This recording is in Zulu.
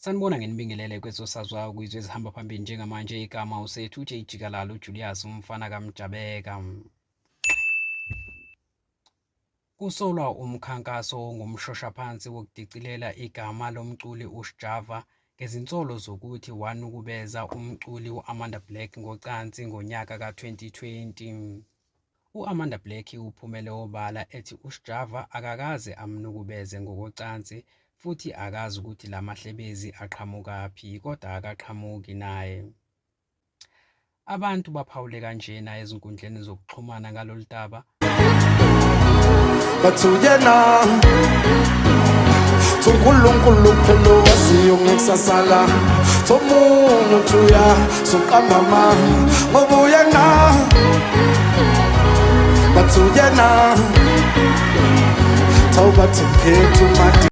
Sanibona nginibingelele kwezosazwayo kwizwe ezihamba phambili njengamanje igama uSethu uJ Jikalala uJulius umfana kaMjabeka. Kusolwa umkhankaso ongumshoshaphansi wokudicilela igama lomculi uSjava ngezinsolo zokuthi wanukubeza umculi u-Amanda Black ngocansi ngonyaka ka-2020. U-Amanda Black uphumele obala ethi uSjava akakaze amnukubeze ngokocansi futhi akazi ukuthi la mahlebezi aqhamukaphi kodwa akaqhamuki naye. Abantu baphawule kanjena ezinkundleni zokuxhumana ngalolu daba. Bathi uyena uNkulunkulu kuphela owaziyo ngekusasa la omunye uthi uya suqamba amanga ngoba uyena bathi uyena thawubathi phethu madi.